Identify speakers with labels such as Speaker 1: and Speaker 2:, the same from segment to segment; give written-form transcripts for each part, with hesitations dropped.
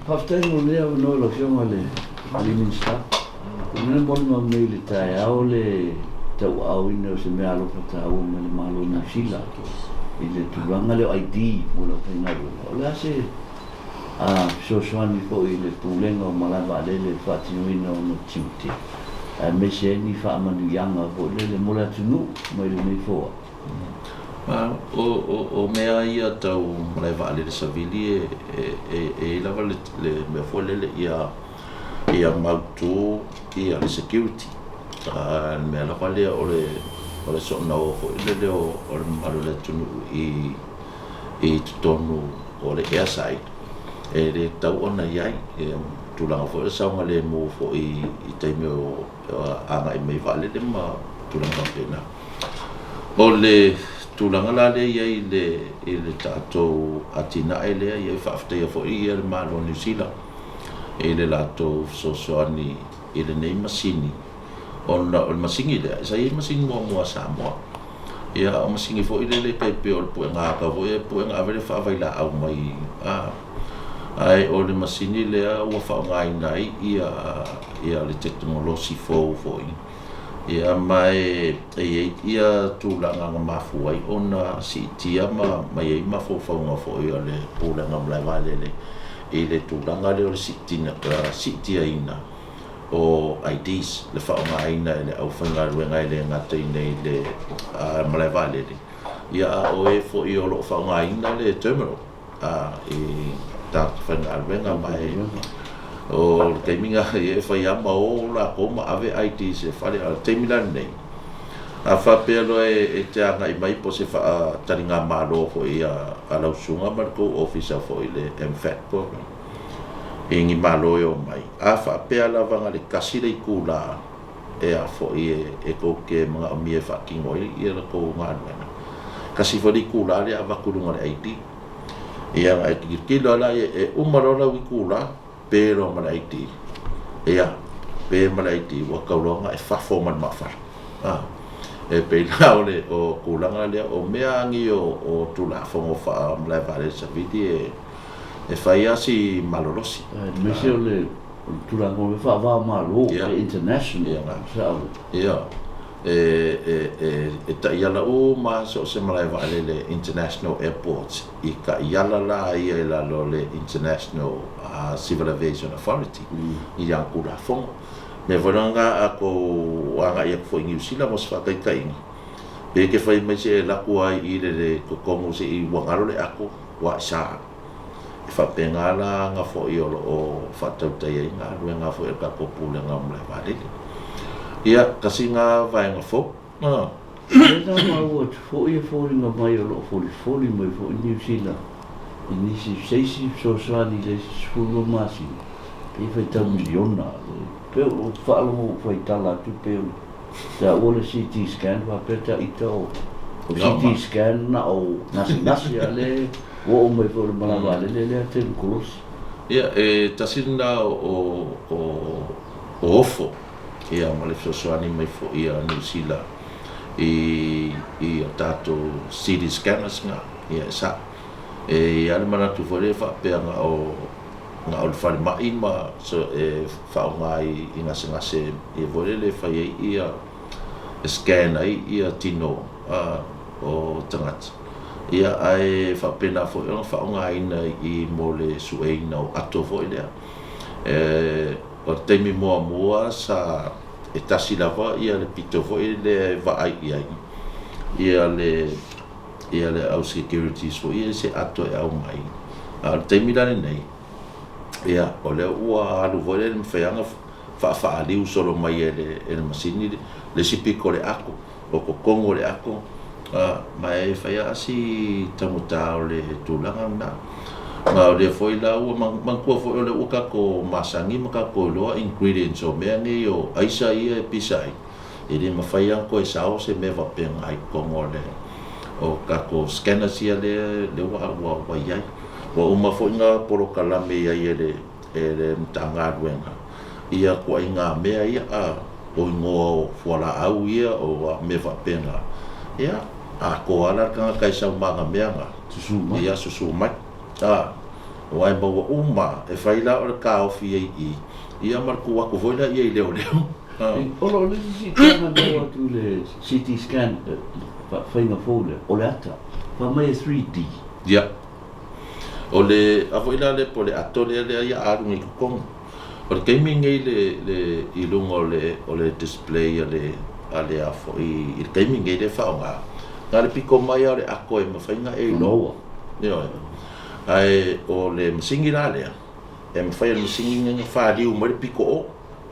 Speaker 1: Faafetai mo lenei avanoa i lau Afioga i le Alii Minisita. O lea na molimau nei i le taeao le tauaaoina o se meaalofa taua mai le Malo o Niu Sila i le tulaga lea o ID mo le aufaigaluega. O le a se fesoasoani foi i le Pulega o Malae Vaalele i le faatinoina o ona tiute, aemaise ai ni faamanuiaga foi lele mo le atunuu mai lenei foai?
Speaker 2: O mea ia tau malae vaalele savili e i ai lava le mea foi lele ia mautu le security. Le mea lava lea o le soona o foi lele o le mamalu o le atunuu i totonu o le airside, e le tatau ona i ai tulaga foi o le saogalemu foi i taimi o agai mai vaalele ma tulaga faapena. O le tulaga la lea e i ai i le tatou atinae lea, ia e faafetaia foi le Malo o Niu Sila i le latou fesoasoani i lenei masini, ona o le masini lea, sa i ai masini muamua a Samoa. Ia, o masini foi lele e tai pei o le puega ata foi e puega ave le faavailaau mai, a, ae o le masini lea ua faaaogaina ai ia le tekonolosi fou foi. Ia ma e i ai ia tulaga na mafua ai ona siitia ma i ai mafaufauga foi o le Pulega o Malae Vaalele i le tulaga lea o le siitiaina o IDs, le faaaogaina e le aufaigaluega e le gata i inei i le malae vaalele, ia a o e foi o lo o faaaogaina le terminal i tagata faigaluega. Ma e o le taimi lena e fai lava ma o latou ma ave IDs i le fale, a o le taimi la lenei, a faapea loa e te agai mai po o se faataligamalo foi a lau susuga ma le tou ofisa foi i le MFAT program i ni malo e omai, a faapea lava na o le tasi le itula e a foi e tou te manaomia e faatino ai ia la tou galuega, tasi foi le itula lea avatu i luga o le ID. Ia ona e tilotilo lava lea, e uma loa lau itula, pe loa ma le ID. Ia, pe ma le ID, ua tau loa ona e fafo ma le maafala. A, e pei la o le o tulaga lea, o mea lava nei o Tulafono faa-malae vaalele savili e E fai lava si malolosi.
Speaker 1: Aemaise o le Tulafono faava-o-Malo, le international, sao.
Speaker 2: Ia, e taiala uma lava so o se malae vaalele international airports i taiala la ia i lalo o le International Civil Aviation Authority i ana Tulafono. O le mea foi lena a tou agai atu foi i Niu Sila mo se faataitaiga, pe te fai mai se e alu atu lava i le totonu se i ua galo le ato, ua sa. E faapena la aga foi o lo o faatautai ai galuega foi a le tatou Pulega o Malae Vaalele. Ia, tasi lena vaega fou.
Speaker 1: O lea na maua atu foi e foliga mai o lo o folifoli mai foi Niu Sila i nisi se isi fesoasoani i le isi 12 masina, pei e faitau miliona. Pei o faalogo ua faitala atu pei o taua le CT scan faapea ta ita o CT scan na o gasegase a le ua oo mai foi i le malae vaalele lea telu kolosi.
Speaker 2: Ia, e tasi lena o ofo ia ma le fesoasoani mai foi a Niu Sila i a tatou CT scanners na, ia e sa'o. E i ai lava le manatu foi lea faapea na o na o le falemai ma e faaaoga i gasegase ia foi lele e fai ai ia e scan ai ia tino o tagata ia ae faapena foi ona faaaogaina i mo le sueina o ato foi lea. E o le taimi muamua sa e tasi lava ia le pito foi lea e vaai i ai ia le ia le au securities foi ia i se ato e aumai. A o le taimi la lenei, ia, o lea ua alu foi lea i le mafai lava ona faafaaliu solo mai e le masini le isi pito o le ato, o totonu o le ato, ma e fai lava si taugata o le tulaga lena. Ma o lea foi la ua manatua foi o lea ua tatou masani ma tatou iloa ingredients o mea nei o aisa ia e pisa ai, E le mafai lava ona toe sao se mea faapena i totonu o le o tatou scanners ia lea lea ua ua ua i ai. Ua uma foi ona polokalame i ai e le e le Matagaluega ia ituaiga mea ia a o igoa o fualaau ia o a mea faapena. Ia, atoa lava la le tagata e sau ma ana mea na.
Speaker 1: Susu mai.
Speaker 2: Ia, susu mai. A. Aua e maua uma lava, e fai la o le taofi ai i i, ia ma le tu atu foi lea i leoleo.
Speaker 1: O lo o le isi siitaga na oo atu i le CT scan, faiga fou lea, o le ata. Fai mai e 3D.
Speaker 2: Ia. O le a foi la lea po o le ato lea lea ia alu nei i totonu. O le taimi nei le le i luga o le o le display a le a le a foi i le taimi nei lea e faaaoga, na o le pito mai lava o le ato e mafai ona e iloa. Ioe. Ae o le masini la lea, e mafai e le masini nei ona faliu mai le pito o.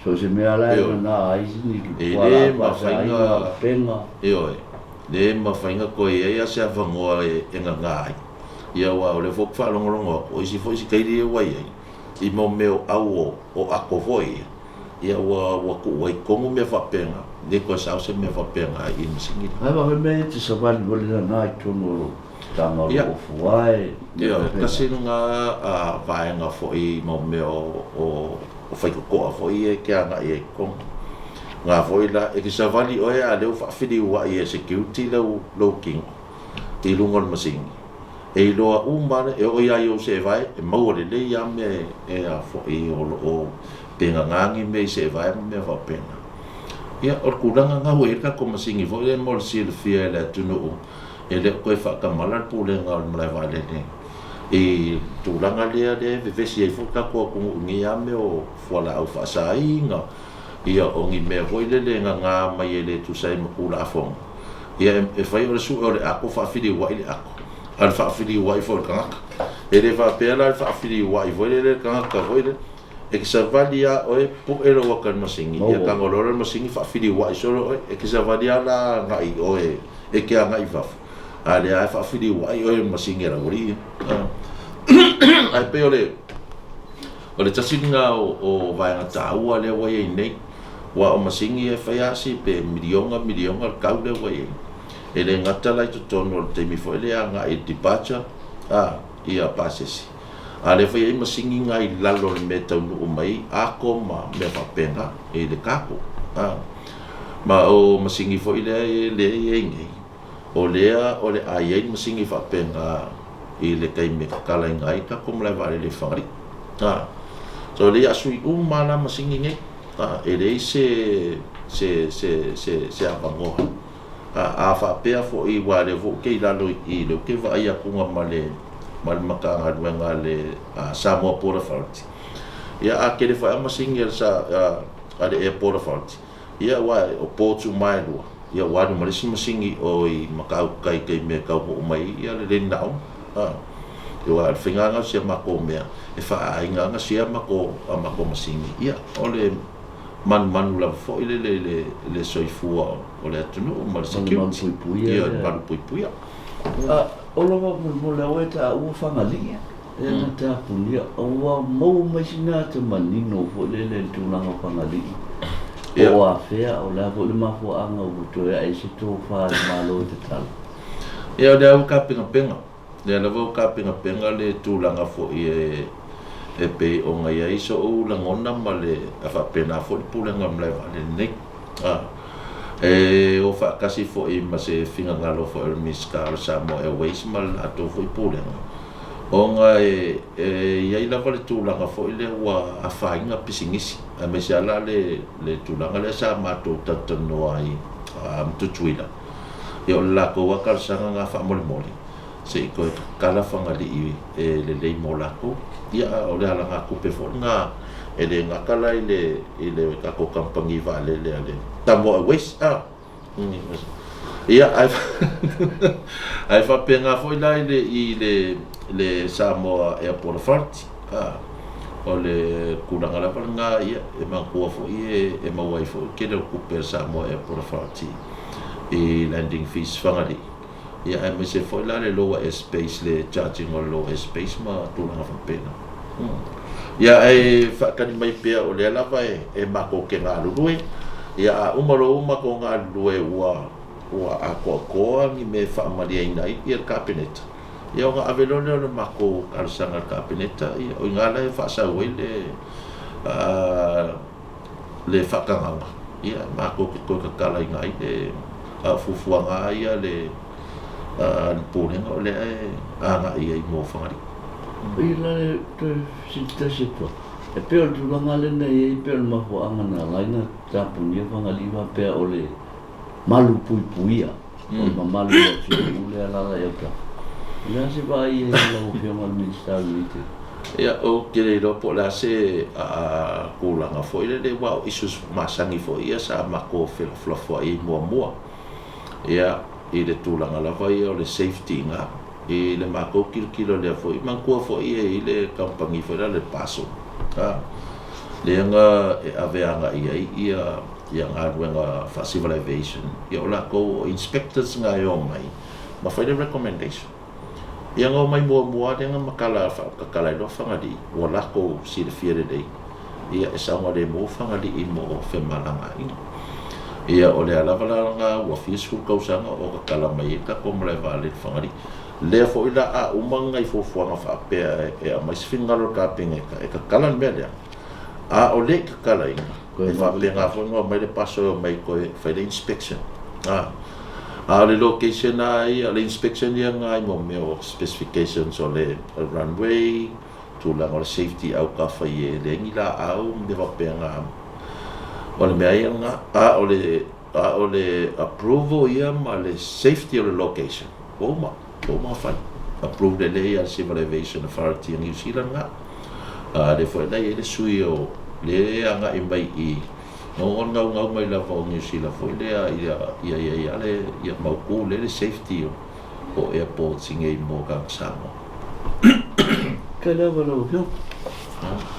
Speaker 1: So o se mea la e nana ai ni
Speaker 2: E le mafai ona, ioe, le mafai ona toe i ai lava se avanoa e nana ai. Ia aua o lea foi ou te faalogologo atu, o isi foi sikaili ia ua i ai, i mau mea o au o ato foi ia, ia ua ua tuu ai i totonu mea faapena, le toe sao se mea faapena i masini la.
Speaker 1: Ae faapea mea ia te savali wale nana i totonu o lou taga o lou ofu ae.
Speaker 2: Ia, tasi lena vaega foi i mau mea o faitotoa foi ia e te agai ai i totonu. Na foi la, e te savali oe a o lea ua faafiliuai e security lou tino i luga o le masini. E iloa uma lava, e oo ia i ou seevae, e maua lelei lava mea e a foi o lo o pe gagā ni mea i seevae ma mea faapena. Ia, o le tulaga lena ua i ai le tatou masini foi lea mo le silafia e le atunuu, e le o toe faatamala le pulega o le malae vaalele i le tulaga lea lea e vevesi ai foi le tatou atunuu i nei lava mea o fualaau faasaina, ia o ni mea foi lele e gagā mai e le tusa ai ma Tulafono. Ia e fai o le sue o le ato faafiliuai le ato, a o le faafiliuai foi o le tagata. E le faapea la le faafiliuai foi lele le tagata foi lele, e te savali lava oe pue lou ata i le masini, ia tago loa lea o le masini faafiliuai solo oe. E te savali lava la agai i oe e te agai i fafo, a o lea lava e faafiliuai oe e le masini a le aualii ia. Ae pei o le O le tasi lena o vaega taua lea ua i ai nei, aua o masini e fai lava si pe miliona miliona le tau lea ua i ai. E le gata la i totonu o le taimi foi lea agai i le departure a ia pasese, a o lea foi e i ai masini na i lalo o le mea e taunuu mai ai ato ma mea faapena i le cargo. Ma o masini foi lea e i ai nei, O lea o le a i ai le masini faapena i le taimi e tatalaina ai tatou malae vaalele i Fagalii. A, so o lea ia sui uma lava la masini nei. A, e leai se, se, se, se, se avanoa. A, a faapea foi, aua o lea foi ou te i lalo i i, lea ou te vaai atu ma le, ma le Matagaluega a le Samoa Port Authority. Ia a tele foi lava masini a le, a le Airport Authority, Ia aua o potu ma e lua, ia ua alu ma le isi masini o i Matautu i taimi e taunuu mai ai ia le leni naoga. A, aua o le faiga lena o si a matou mea, e faaaiga ana si a matou, a matou masini, ia o le manumanu lava foi lele i le, le soifua o le atunuu ma le security. Ia, le malupuipuia.
Speaker 1: A, o lava molemole aua e taua Fagalii. Lea na tapunia, ua maua mai sina ata manino foi lele i le tulaga o Fagalii, po o afea, o le a foi le mafuaaga ua toe ae ai se tofa a le Malo e tatalo.
Speaker 2: Ia, o lea ua tapenapena, lea lava ua tapenapena le tulaga foi e pei ona i ai sou lagona ma le, a faapena foi le pulega o le malae vaalele nei. E o faatasi foi ma se finagalo foi o le Minisita o le Samoa Airways ma le latou foi pulega, ona e i ai lava le tulaga foi lea ua afaina pisinisi, aemaise lava la le tulaga lea sa matou talatalanoa ai ma Tutuila, ia o le latou lava talosaga lena faamolemole, se i toe tatala Fagalii e lelei mo latou. Ia, a o le alagatupe foi lena e le gata la i le i le tatou kamupani vaalele a le Samoa Airways, a. Ia, ae ae faapena foi la i le i le le Samoa Airport Authority, a. O le tulaga lava lena, ia, e manatua foi e maua ai foi le tele o tupe a le Samoa Airport Authority i landing fees Fagalii. Ia aemaise foi la le lower airspace, le charging o le lower airspace ma tulaga faapena. Ia ae faatali mai pea o lea lava e matou te galulue. Ia a uma loa ua matou galulue ua ua atoatoa ni mea e faamalieina ai ia le Kapeneta, ia ona ave loa lea o le matou talosaga i le Kapeneta, ia o i ina la e faasau ai le le faatagaga, ia, matou te toe tatalaina ai le, a o fuafuaga lava ia a le Pulega o lea e agai ai mo Fagalii.
Speaker 1: Ia la le toe fesili tasi atu lava, e pei o le tulaga lea na i ai pei o le mafuaaga na ala ai ona tapunia Fagalii faapea o le malu puipuia o le mamalu o le atunuu lea e alaala i autafa. O le a se vaai i ai a lau Afioga i le Minisita o lenei taimi?
Speaker 2: Ia, ou te le iloa po o le a se tulaga foi lele aua o issues masani foi ia sa matou felafolafoai ai muamua. Ia, i le tulaga lava ia o le safety i ina. I le matou tilotilo lea foi, manatua foi e i ai le kamupani foi lea o le Parcel, a, lea na e ave agai i ai ia ia galuega faa-civil aviation, ia o latou o inspectors na e omai ma fai le recommendation. Ia na omai muamua lea na matala tatala ai loa Fagalii, ua latou silafia lelei, ia e saogalemu Fagalii mo femalagaaiga. Ia o lea lava la lena ua fia sefulu tausaga o tatala mai ai le tatou malae vaalele i Fagalii. Lea foi la a uma nai fuafuaga faapea e aumai se finagalo o le Kapeneta e tatala le mea lea, a o le i tatalaina, e faapena foi ona omai le parcel e omai toe fai le inspection. A, a o le location lava ia, o le inspection ia lena i mea o specifications o le runway, tulaga o le safety autafa i e leai ni laau ma mea faapena. O le mea ia lena, a o le, a o le approval ia ma le safety o le location, ua uma, ua uma ona fai. Approve lelei lava e le Civil Aviation Authority a Niu Sila lena. A lea foi la e i ai le sui o lea e agai mai i i, o le naunau mai lava o Niu Sila foi lea ia i ai lava le, ia mautu lelei le safety o o airports i nei mo tagata Samoa.
Speaker 1: Faafetai lava lau Afioga.